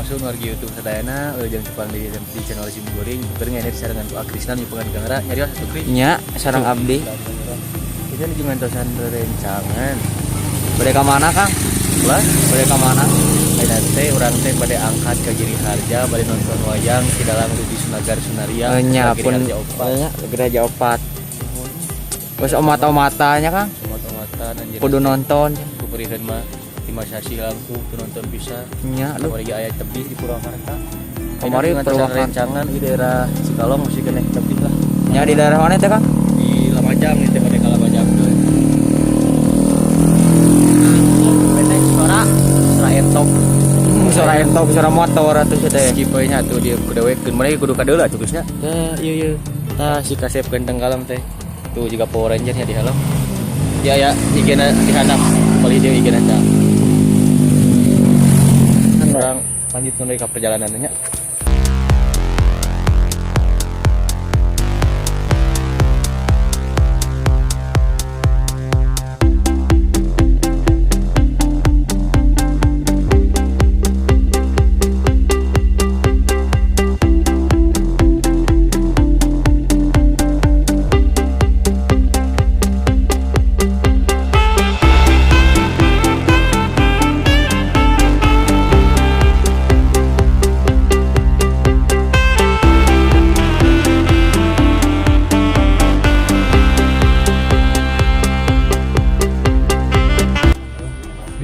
Sampurasun wargi YouTube sadayana, jeung tepang di channel Sim Goreng. Goreng ini disarengan ku Akrisna nyupungan Kang Ra nyarios atuh, Kris. Nya, sareng abdi. Kita nuju ngantosan rerencangan. Bade ka mana, Kang? Lah, Bade ka mana? Ayeuna teh urang teh bade angkat ke Giri Harja, bade nonton wayang di dalam Rudi Sunagar Sunaria. Nya Giri pun Harja opat. Nya Giri opat. Wes omat-omatanya, Kang. Omat-omatan anjir. Kudu nonton. Kuperiheun mah 5 sasi langkung teu nonton bisa. Nya aduh. Kamari ge aya tebih di Purwakarta. Kamari Ayeuna Purwakarta. Rencangan di daerah Cikalong masih keneh tebih lah. Nya di daerah mana teh, Kang? Di Lamajang itu bade ka Lamajang tuh. PT suara suara entop. Suara entop, suara motor atuh sia teh. Skip we nya atuh dia kudu wekeun mana kudu kadeula atuh geusnya. Tah ieu ieu. Tah si kasep ganteng kalem teh. Tuh juga Power Ranger nya di helm. Ya ya IG-na di handap. Palih dia IG-na tah. Urang lanjut ke perjalanannya.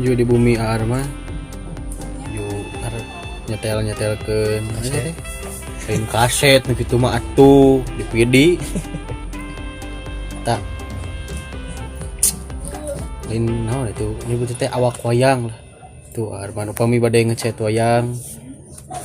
Menuju di bumi Arma yuk nyetel nyetelkeun kaset lain kaset nu kitu mah atuh DVD tak lain naon itu nyebut teh awak wayang lah tuh Arman upami bade ngecet wayang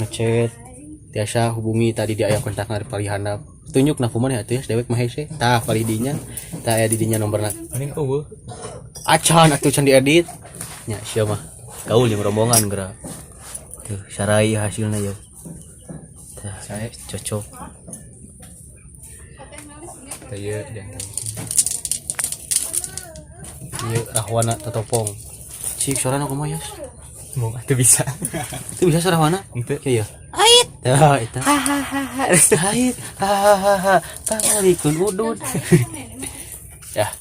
ngecet tiasa hubungi tadi di aya kontak di palih handap tunjuk nah kumaha atuh ya dewek mah hese tah palih dinya tah aya di dinya nomorna. Mending eueuh. Acan atuh can diedit. Ya, sia mah. Gaul jeung rombongan geura. Tuh, sarai hasilna ya. Tah, Saya cocok. Teh ieu jantan. Ieu rahwana totopong cik sorana kumaha yas? Mung atuh bisa. Itu bisa sorana? Henteu. Iya. Ait. Ya, eta. Hahaha. Ait. Hahaha. Pangalikun udud. Ya.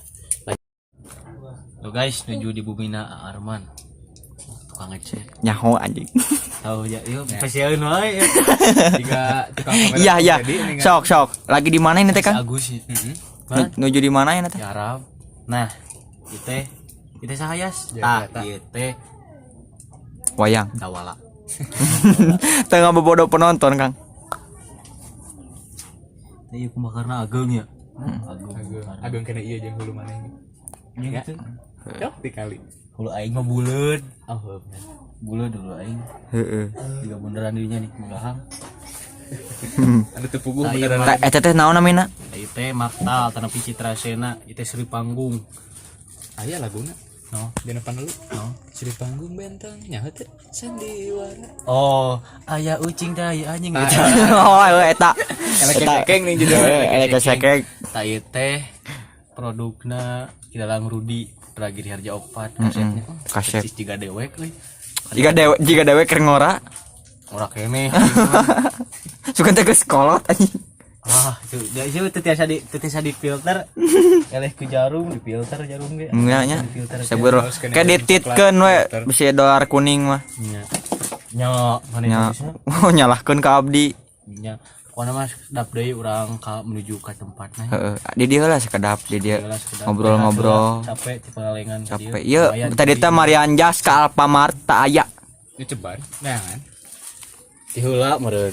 Lo guys, nuju di Bumina Arman. Tukang ngecek. Nyaho anjing. Tahu ya, yuk pasieun wae. Tiga tukang kamera. Iya, iya. Jadi ini nggak- Sok, sok. Lagi di mana ini teh, Si Kang? Agus ya. Heeh. Nuju di mana ini teh? Di Arab. Nah, ieu teh ieu teh saha yas? Ya, Tah, eta. ieu teh Wayang. Dawala. Tengah bobodo penonton, Kang. Teh ieu kumaha karena ageung ya. Ageung. Ageung. Ageung kena ieu jeung hulu maneh. Ya gitu. Cok dikali. Hulu aing mah buleud. Oh, heuh. Buleud dulu aing. Heeh. Juga bundaran dirinya nih belakang. Anu teu puguh Tah, ieu beneran. Tah eta teh naon namina? Ieu teh Maktal Tanapi Citrasena, ieu teh Sri Panggung. Aya laguna. No. Dina panelu. No. Sri Panggung bentang nyaho teh sandiwara. Oh, aya ucing teh aya anjing gitu. Oh, eta. Elek-elekeng nih judulnya. Heeh, elek-elekeng. Tah ieu teh produkna Kidalang Rudi Putra Giri Harja opat kasetnya. Kaset. Persis jiga dewek euy. Jika dewek keur ngora, Ora keneh. suka teh geus kolot anjing. Ah, itu da itu teu tiasa di teu tiasa di filter. Eleh ku jarum di filter jarum ge. Nya nya. Di filter. Sabur. Harus kena Kayak jarum dititkeun coklat, we filter. bisi dolar kuning mah. Nya. Nya, mana Nya. bagusnya? Oh, nyalahkeun ka abdi. Nya. Pokoknya mah sedap deui urang ka menuju ka tempatna. Heeh. Di dieu lah sekedap di dieu. Jelas, sedap. Ngobrol-ngobrol. Capek ti pangalengan ka dieu. Capek. Ieu Lumayan tadi teh Marian Jas ka Alfamart tak aya. Ngecebar. Nah kan. Ti heula meureun.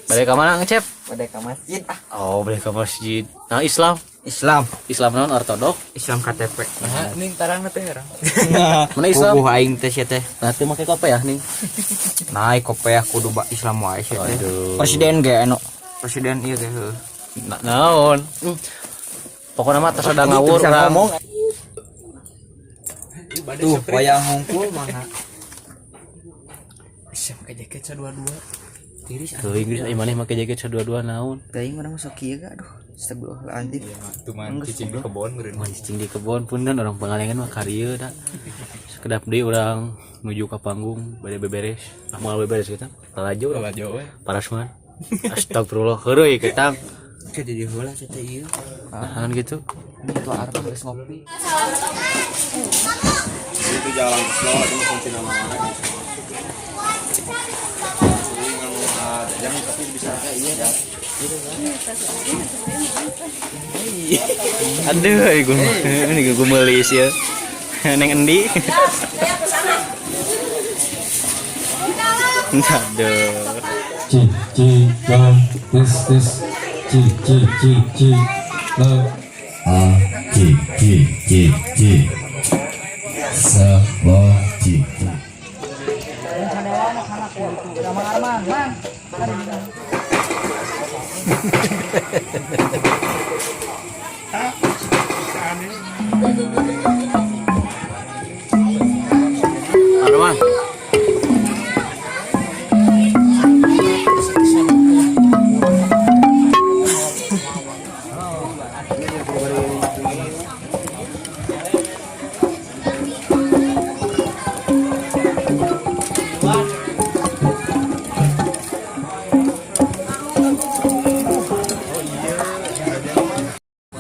Balik ka mana ngecep? Bade ka masjid ah. Oh, balik ka masjid. Nah, Islam. Islam, Islam naon ortodok? Islam KTP. Nah, ning tarangna teh herang. Mana Islam? Puguh aing teh sia teh. Nah, teu make kopiah nih. Naik kopiah kudu ba Islam wae sia teh. Aduh. Presiden ge anu. Presiden ieu teh heuh. Nah, naon? Pokoknya mah tos ada ngawur Bisa urang. ngomong. Tuh, wayang hungkul mana? Bisa pakai jaket sadua-dua. Tiris Tuh Inggris ai maneh make jaket sadua-dua naon? teuing urang sok kieu ga aduh. Astagfirullahaladzim. Iya, mah tuh mah cicing di kebon meureun. Mun cicing di kebon punten orang Pangalengan mah karieu da. Sekedap deui urang Nuju ka panggung bade beberes. Ah, moal beberes kita. Lalajo. Lalajo we. Parasman. Astagfirullah, heureuy ketang. Ke jadi heula sia teh ieu. Nahan gitu. Itu Arman geus ngopi. Itu jalan slow itu mah kunci nama mana. Jadi nggak jam tapi bisa kayak iya ya. Aduh, ieu ini gue melis ya. Neng endi? Aduh. G G L tes tes G G G G L A G G G G S L G G. Arman.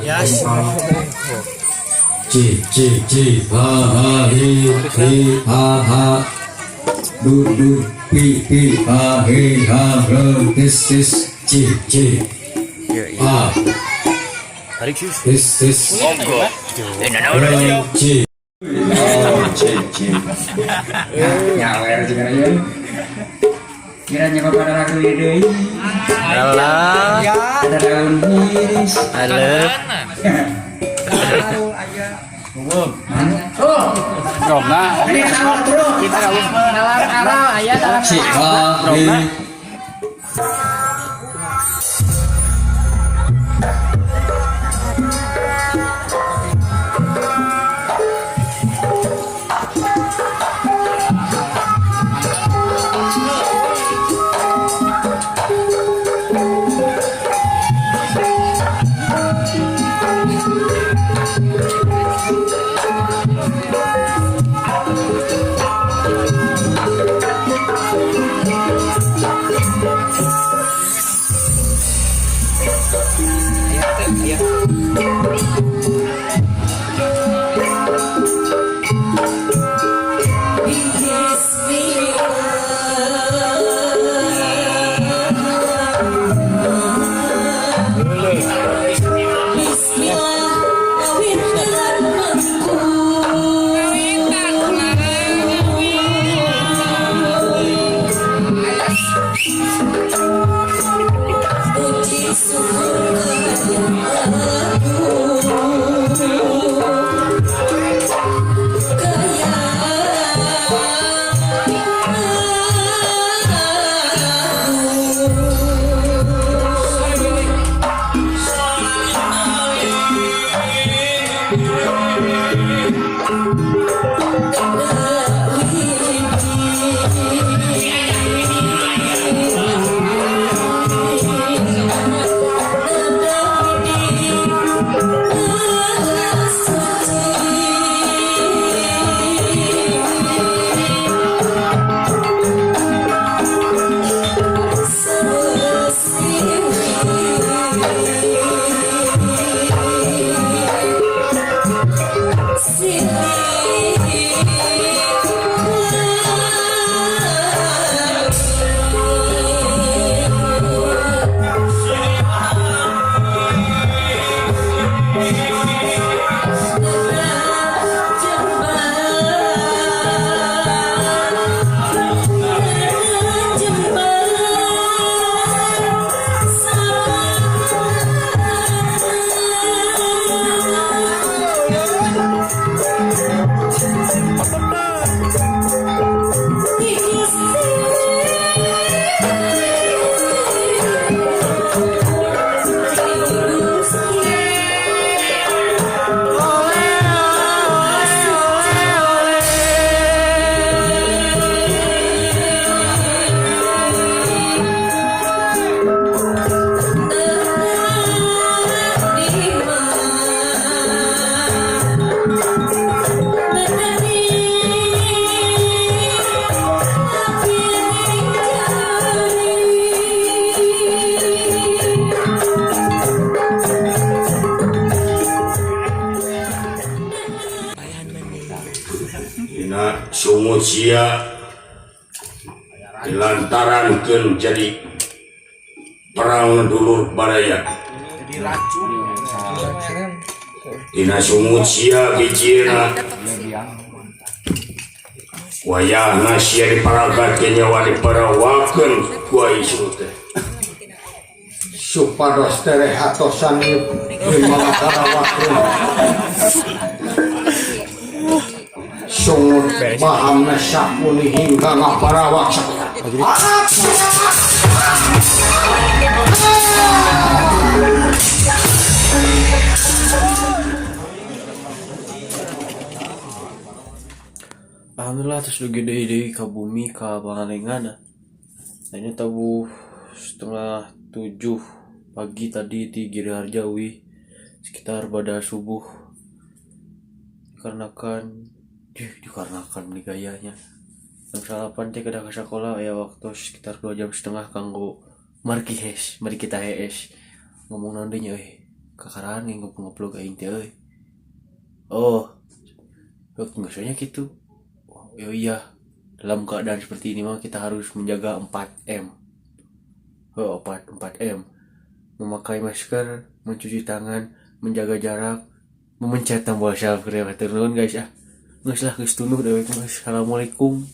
Yes. G G G H H H H H H Du Du P P H H H R tes tes G G A Tarik sih. tes tes L G Oh, C C. Nyawer juga aja. Kira nyoba pada lagu ieu deui. Alah. Ada daun hiris. Halo. C H H Dina sungut sia dilantarankeun jadi perang dulur baraya. Dina sungut sia bijina wayahna sia diparagatkeun nyawa diparawakeun ku ai sungut teh. Supados tereh atosan ngaparawakeun sungut bahamna Sakuni hingga ngaparawak. Alhamdulillah, terus dugi deui deui ka bumi, ka Pangalengan. Nah, ini tabuh 6.30 pagi tadi di Giriharja wi sekitar pada subuh, dikarenakan dikarenakan nih gayanya jam 9 teh kedah ke sekolah ya, waktu sekitar 2,5 jam kanggo marki hes. Mari kita hees ngomong naon deui nya euy, kakaraan ngobrol aing teh euy. Oh, nggak soalnya gitu. Oh iya, dalam keadaan seperti ini mah kita harus menjaga 4M. Oh, 4 4M. Memakai masker, mencuci tangan, menjaga jarak, memencet tombol subscribe. Nuhun guys ah. Geus lah, geus tunduh dewek. Assalamualaikum.